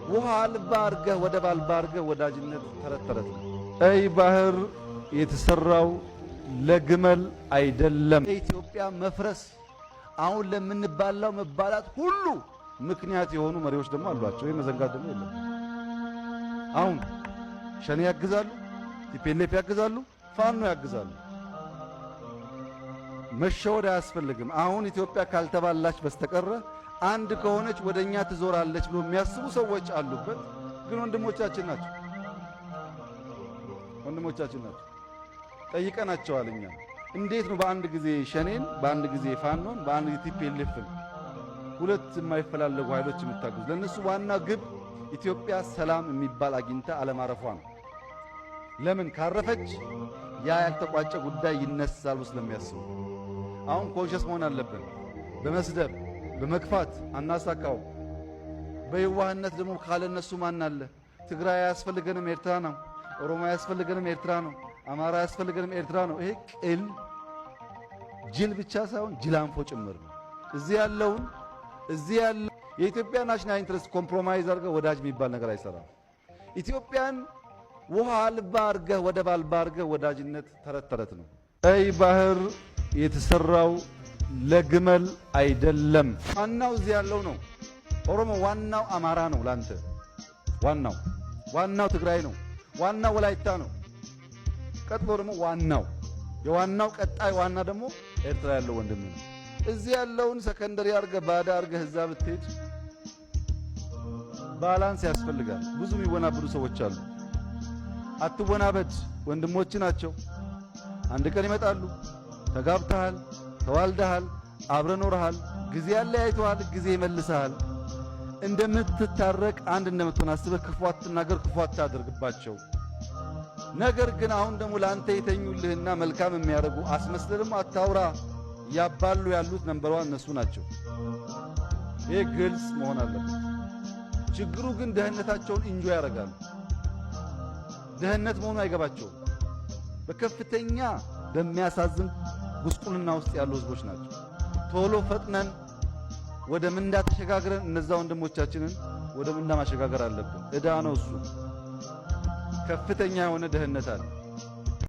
ውሃ አልባ አርገህ ወደብ አልባ አርገህ ወዳጅነት ተረት ተረት ነው። ቀይ ባህር የተሰራው ለግመል አይደለም። የኢትዮጵያ መፍረስ አሁን ለምንባላው መባላት ሁሉ ምክንያት የሆኑ መሪዎች ደግሞ አሏቸው። ይህ መዘንጋት ደግሞ የለም። አሁን ሸኔ ያግዛሉ፣ TPLF ያግዛሉ፣ ፋኖ ያግዛሉ። መሸወድ አያስፈልግም። አሁን ኢትዮጵያ ካልተባላች በስተቀረ አንድ ከሆነች ወደኛ ትዞራለች ብሎ የሚያስቡ ሰዎች አሉበት። ግን ወንድሞቻችን ናቸው፣ ወንድሞቻችን ናቸው። ጠይቀናቸዋል። እኛ እንዴት ነው በአንድ ጊዜ ሸኔን፣ በአንድ ጊዜ ፋኖን፣ በአንድ ጊዜ TPLF ን ሁለት የማይፈላለጉ ኃይሎች የምታግዙ? ለእነሱ ዋና ግብ ኢትዮጵያ ሰላም የሚባል አግኝታ አለማረፏ ነው። ለምን ካረፈች ያ ያልተቋጨ ጉዳይ ይነሳል ስለሚያስቡ አሁን conscious መሆን አለብን። በመስደብ በመግፋት አናሳካው። በየዋህነት ደግሞ ካለ እነሱ ማን አለ? ትግራይ አያስፈልገንም ኤርትራ ነው። ኦሮሞ አያስፈልገንም ኤርትራ ነው። አማራ አያስፈልገንም ኤርትራ ነው። ይሄ ቅል ጅል ብቻ ሳይሆን ጅላንፎ ጭምር ነው። እዚህ ያለውን እዚህ ያለው የኢትዮጵያ national interest compromise አድርገህ ወዳጅ የሚባል ነገር አይሰራም። ኢትዮጵያን ውሃ አልባ አድርገህ ወደብ አልባ አድርገህ ወዳጅነት ተረት ተረት ነው። ቀይ ባህር የተሰራው ለግመል አይደለም። ዋናው እዚህ ያለው ነው። ኦሮሞ ዋናው አማራ ነው። ላንተ ዋናው ዋናው ትግራይ ነው። ዋናው ወላይታ ነው። ቀጥሎ ደግሞ ዋናው የዋናው ቀጣይ ዋና ደግሞ ኤርትራ ያለው ወንድም ነው። እዚህ ያለውን secondary አድርገህ ባዳ አድርገህ እዛ ብትሄድ balance ያስፈልጋል። ብዙ የሚወናብዱ ሰዎች አሉ። አትወናበድ፣ ወንድሞች ናቸው። አንድ ቀን ይመጣሉ። ተጋብተሃል፣ ተዋልደሃል፣ አብረ ኖረሃል። ጊዜ ያለያይተዋል፣ ጊዜ ይመልስሃል። እንደምትታረቅ አንድ እንደምትሆን አስበህ ክፉ አትናገር፣ ክፉ አታደርግባቸው። ነገር ግን አሁን ደግሞ ለአንተ የተኙልህና መልካም የሚያደርጉ አስመስለህ ደግሞ አታውራ። ያባሉ ያሉት number one እነሱ ናቸው። ይህ ግልጽ መሆን አለበት። ችግሩ ግን ድህነታቸውን enjoy ያደርጋሉ። ድህነት መሆኑ አይገባቸውም። በከፍተኛ በሚያሳዝን ጉስቁልና ውስጥ ያሉ ህዝቦች ናቸው። ቶሎ ፈጥነን ወደ ምንዳ ተሸጋግረን እነዛ ወንድሞቻችንን ወደ ምንዳ ማሸጋገር አለብን። ዕዳ ነው እሱ። ከፍተኛ የሆነ ድህነት አለ።